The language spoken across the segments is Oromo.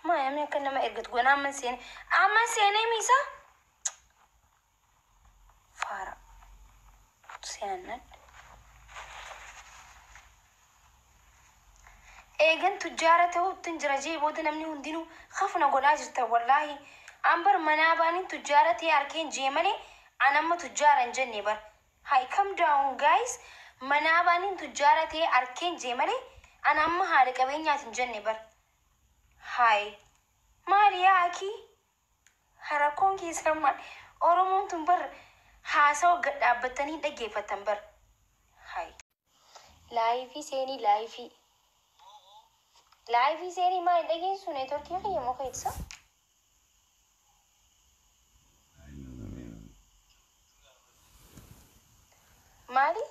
Maa namni akka nama ergatu goona amman seene. Amman seenee miisa? Faara. Si'aannan. Eegan tujjaara ta'uuttin jira jee booda namni hundinuu kafna godhaa jirtan wallaahi. An bar manaa baanin tujjaara ta'ee arkeen jee malee an amma tujjaara hin jenne bar. Hi come down guys, manaa baanin tujjaara ta'ee arkeen jee malee an amma haadha qabeenyaati hin jenne bar. Hi. Maali yaa akii? Ha rakkoon keessan maal? Oromoon tun bar haasawa gad dhaabbattanii hin dhaggeeffattan bar. Hi. Laayifii seenii laayifii. Laayifii seenii maal hin dhageessu neetworkii kiyya moo keessa? Maali?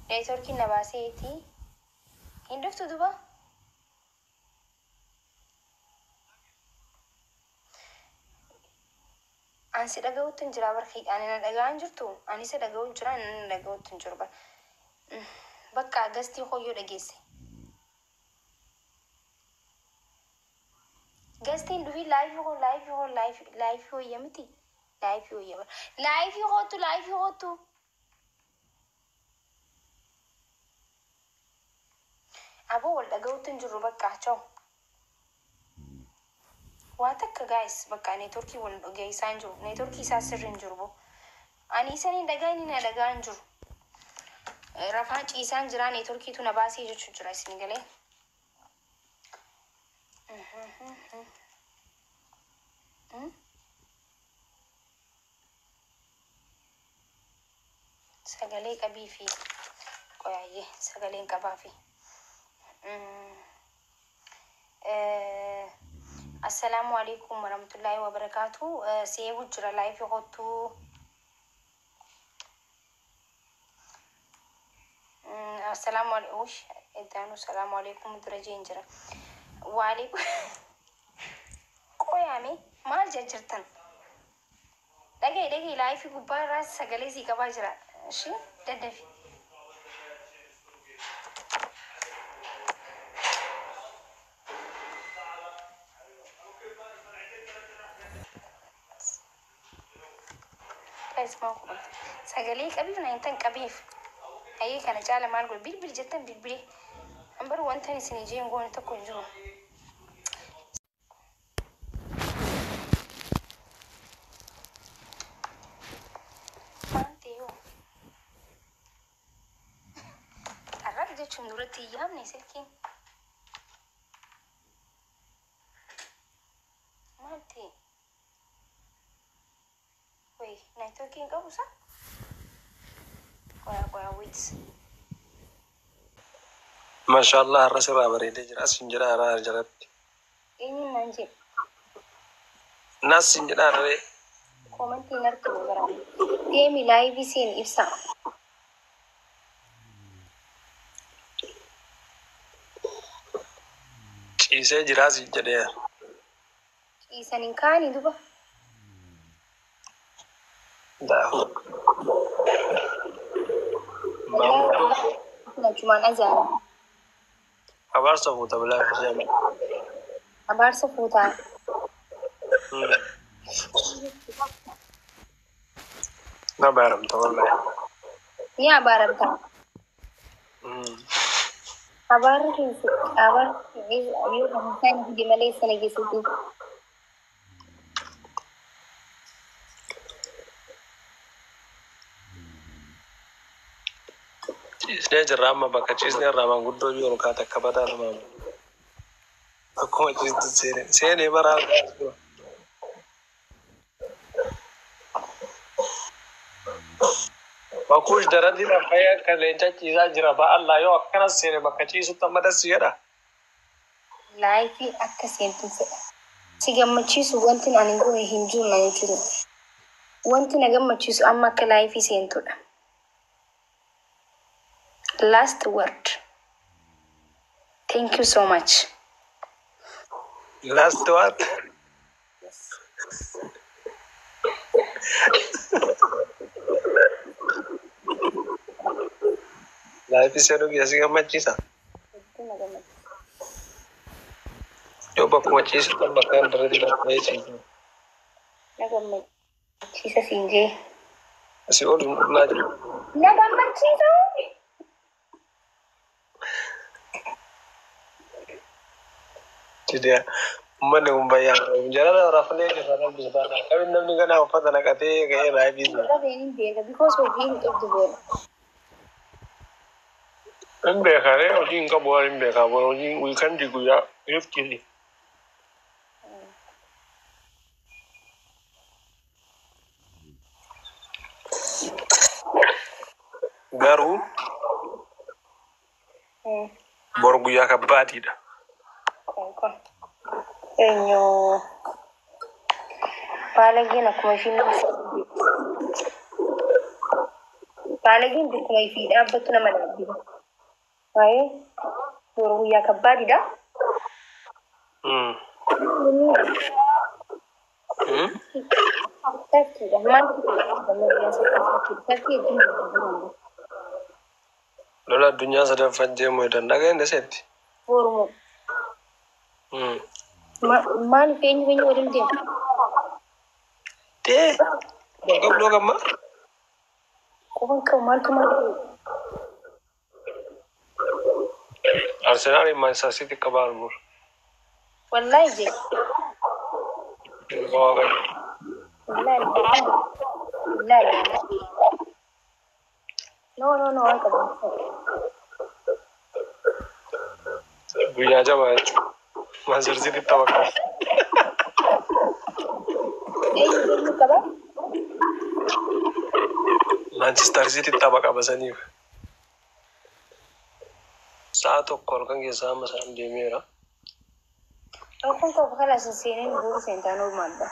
Neetworkiin na baaseeti. Hin dhuftu duba? An si dhaga'uttin jira bar ani na dhaga'aa hin jirtu? Ani isa dhaga'u jira, inni na dhaga'utti hin jiru bar. Bakka gastii koo yoo dhageesse. Gastiin dhufii laayifii koo laayifii koo laayifii laayifii wayya miti laayifii wayya bar. Laayifii koottu, laayifii koottu. Aboo wal dhaga'utti hin jirru bakka chaw. Waa takka guys, bakka networkii wal dhageessaa hin jiru. Networkii isaa sirri hin jiru boo. Ani isan hin dhagaa, inni na dhagaa hin jiru. Rafaa ciisaan jira, networkiitu na baasee jechuu jira isin galee. Sagalee qabii fi qoyaayyee sagaleen qabaa fi. Assalaamu alaikum warahmatullahi wabarakaatu. Si eegu jira, live kottuu. Assalaamu alaikum. Eddaanu salaamu alaikum dura jeen jira. Waalaikum. Qoyaame maal jajjirtan? Dhaga'i, dhaga'i, live gubbaa irraa sagalee sii qabaa jira. Ishii daddafi. Guys, maal godhama? Sagalee qabiif na hin tan qabeef. Hayyee, kana caala maal godhe? Bilbil jettan bilbilee. An bar wanta isin ijeen goone tokko hin jiru. Maal ta'e hoo? Xarraq jechuun duratti hin yaamne silkiin. Maal ta'e? Wayi, networkii hin qabu isaa? Qoyaa, qoyaa, wait. Mashallah, har'a sirraa bareedee jira sin jedha haraa jalatti. Eenyuun naan jedhe? Nas sin jedha harree. Commentii hin arginu bara. Deemi live seeni ibsaa. Ciisee jiraa sin jedhee. Ciisan hin kaanii duba. Daahu. Maanguddoo. Achumaan ajaa'ibaa. Abaarsa fuuta bilaa jedhama. Abaarsa fuutaa. Na abaaramta wallahi. Ni abaaramta. Abaarri keessa abaarri yoo kan fide malee sana keessatti. Ciisnee jirra amma, bakka ciisnee irraa maanguddoo jiru kaata akka badaa lamaan. Akkuma ciistu seene seenee baraa. Bakuush daranni laffee akka leenca ciisaa jira, ba'allaa yoo akkana seene bakka ciisutti amma dassi jedha. Live akka seentu fedha. Si gammachiisu wanti ani goone hin jiru na jiru. Wanti na gammachiisu amma akka live seentudha. Last word. Thank you so much. Last what? Yes. Live seenuu kiyya si gammachiisa. Gammachiisa. Yoo bakkuma ciistu bakka irratti lakka'ee ciisu. Na gammachiisa siin jee. Asii ol hin qullaa jiru. Na gammachiisa. Didaa uummanni kun bayyaa jala rafnee jirra rabbi subhaana. Akkamiin namni kana uffata naqatee ga'ee raayii sana. Rafeen hin beeka because hojii hin qabdu booda. Hin beekaree hojii hin qabu waan hin beekaa hojii weekendii guyyaa riftiiti. Garuu boru guyyaa kabbaatiidha. Qoy. Eenyu baalageen akkuma ishiin nama baalageen bakkuma ifii dhaabbattu nama dhaabbata. Waa'ee boru guyyaa kabbaadidha. Tafkiidha. Maaltu tafkii hedduun jiru. Lola addunyaa sadaffaan deemuu danda'an seetti. Boru maaliif eenyu eenyu waliin deemu? Dee qabdoo gamma. Quban qabu maaltu maal Arsenaal Manchester City qabaan bor. Wallaahi jee. Wallaahi. Wallaahi. No, no, no, waan qabu. Guyyaa jabaa jechuudha. Manchester City tapha qaba. Eenyu eenyu qaba? Manchester City tapha qaba saniif. Sa'a 1 halkan keessaa amma isaan deemeera. Rakkoon qabu kalaas hin seenin bu'uura seentaa normaal dha.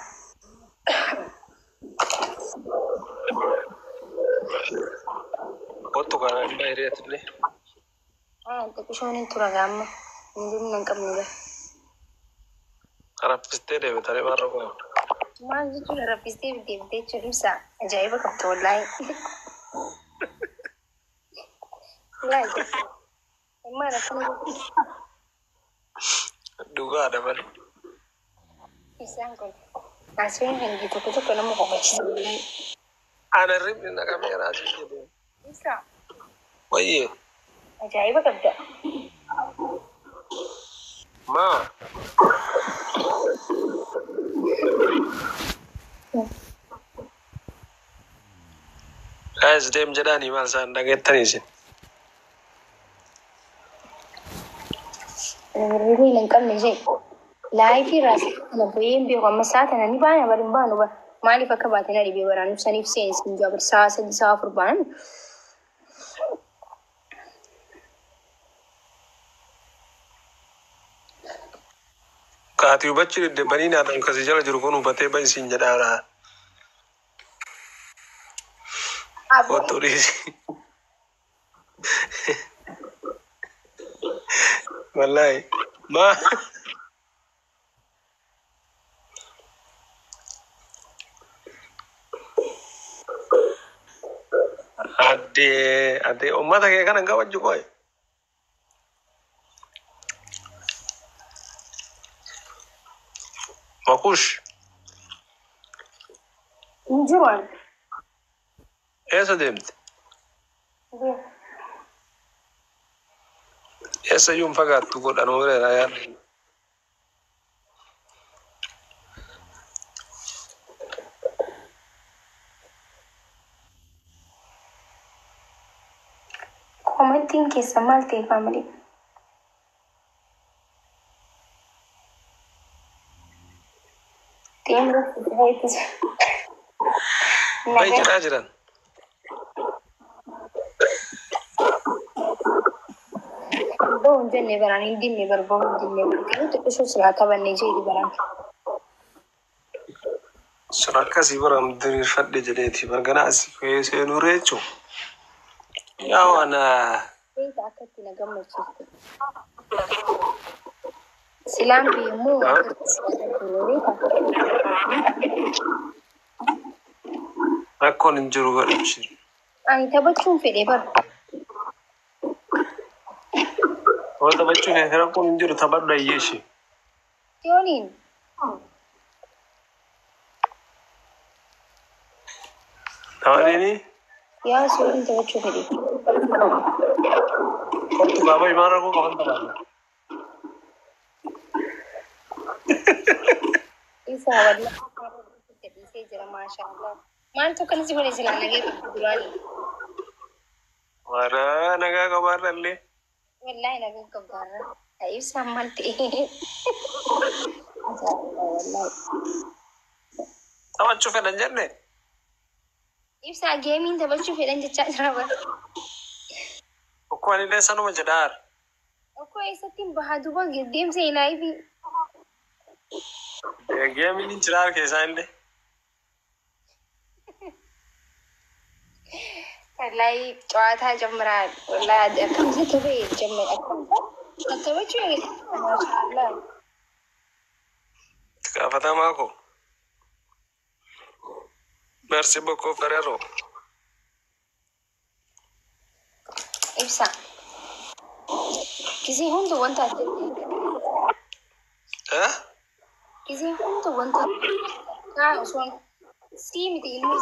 Kottu kana hin baay'eetillee. Xiqqishoon hin tura gaamma. Hin hin qabne bara. Raffistee deebitanii maal rakkoo? Maal jechuudha raffistee deebitee jechuun ibsa ajaa'iba qabda wallaahi. Wallaahi. Maal akkana jechuudha? Dhugaadha malee. Isaan kun haasawaan hangi tokko tokko nama qofachiisa. Ana ribni naqameera asii jedhee. Ibsa Wayyee. Ajaa'iba qabda. Maa. Guys deem jedhaanii maal isaan dhageettanii isin. Hirribni hin qabne jee. Laayifii irraa kana bu'ee hin beeku amma sa'a tana ni baana bari hin baanu bara. Maaliif akka baate na dhibee baraan ibsaniif seensi hin jiru sa'a 3 sa'a 4 baanan. Kaati hubachuu didde banii naatan kasii jala jiru kun hubatee bahi siin jedhaara. Kottu dhiisi. Wallaahi. Maa. Addee addee uummata kee kana hin kabajju qoy. Makush. Hin jiru ani. Eessa deemte? Eessa iyyuu hin fagaattu godhan ooleera yaadde. Komentiin keessa maal ta'e faamilii? Deemuu Bahi jedhaa jiran. Bahu hin jenne baraan hin dinne bar bahu hin dinne garuu xiqqishoo silaa qabanne jedhi baraan. Sun akkasii bara diriirfadhe jedheeti bargana asii ka'ee seenuu reechu. Yaa waan Beekta akka itti na gammachiifte. Silaan immoo akka itti Rakkoon hin jiru godhamshi. Ani taphachuun fedhe bara. Yoo taphachuu feete rakkoon hin jiru, taphadhu ayyeeshi. Yooniin. Taphadheeni. Yaa, si waliin taphachuu fedhe. Kottu baaba, himaan rakkoo qaban taphanna. Isa wallahi dhiisee jira, maashaallah. Maaltu akkana si godhe silaa nagee qabdu duraanii? Wara nagaa qabaarra illee. Wallahi nagaa qabdaarra. Ibsaan maal ta'e? Ajaa'iba wallahi. Taphachuu fedhan jenne. Ibsaa, gameiin taphachuu fedhan jechaa jira bara. Okkoo anillee sanuma jedhaara. Okkoo eessatti hin bahaa duuba deemsa ilaayifi. Gameiin hin jiraa keessaa illee. Wallahi ጨዋታ ጀምራል። Wallahi akkam isa ta'e ጀመረ, akkam taphachuu, maashaallah. Gaafatamaa koo. Merci beaucoup, Ferrero. Ibsa. Gisee hunda wanta adda Eh? Gisee hunda wanta kaa osoo sii miti ilmi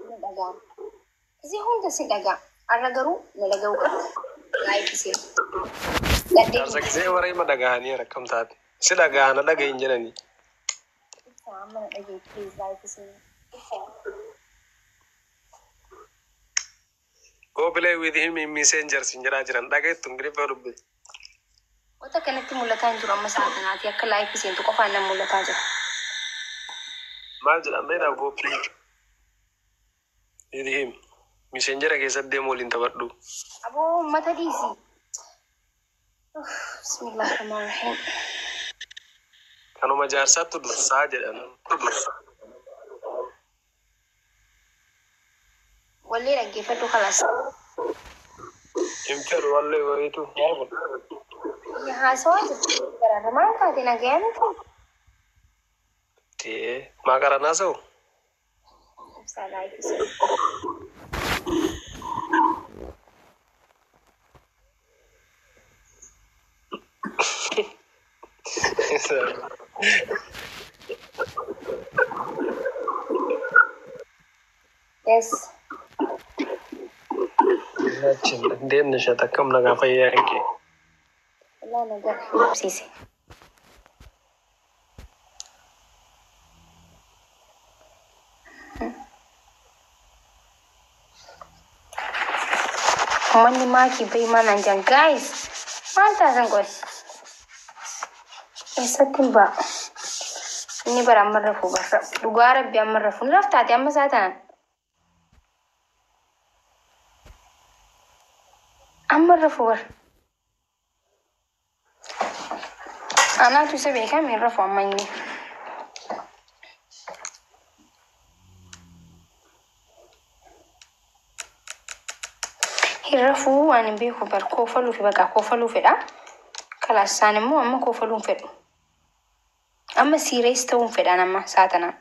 na dhaga'ama. Gisee hunda si dhaga'a. Har'a garuu na dhaga'uu qabda. Live isee. Jaarsa gisee warra hima dhagahanii rakkam taate. Si dhagahana dhagahin jedhanii. Ibsa, amma na dhaga'i, please, live isee. Go play with him in Messenger sin jedhaa jiran, dhagaittu Ingiliffaa dubbi. Wanta kanatti mul'ataa hin jiru amma sa'a kanaati, akka live seentu qofaan nan mul'ataa jira. Maal jedhan beektaa? Go play with him. Messenger keessatti deemu waliin taphadhu. Aboo, uummata dhiisi. Bismillahirrahmanirrahiim. Kanuma jaarsaattu dursaa jedhan. Wallee dhaggeeffadhu, kalas. Hin fedhu wallee wayiitu. Maal kun? Haasawaa jirtu baraarra, maal taate, nagaya miti? Tee maa qaranaa sa'u? Ibsaa, live seentu. Yes. እንዴት ነሽ? Akkam nagaa, fayyaa kee? Wallahi nagaa ibsiise. Uummanni maakii bahi maal naan jedhan, guys, maal taatan qoy? Eessatti hin ba'a? Inni bara amma rafuu barra. Dhugaa rabbi amma rafuu. Ni raftaate amma isaa tanan. Amma rafuu bara. Anaatu isa beekaa, hin rafu amma inni. Hin rafuu, waan hin beeku bar, koofaluu fi baqa koofaluu fedha. Kalaas isaan immoo amma koofaluu hin fedhu. Amma serious ta'uu hin fedhan amma saa tanaan.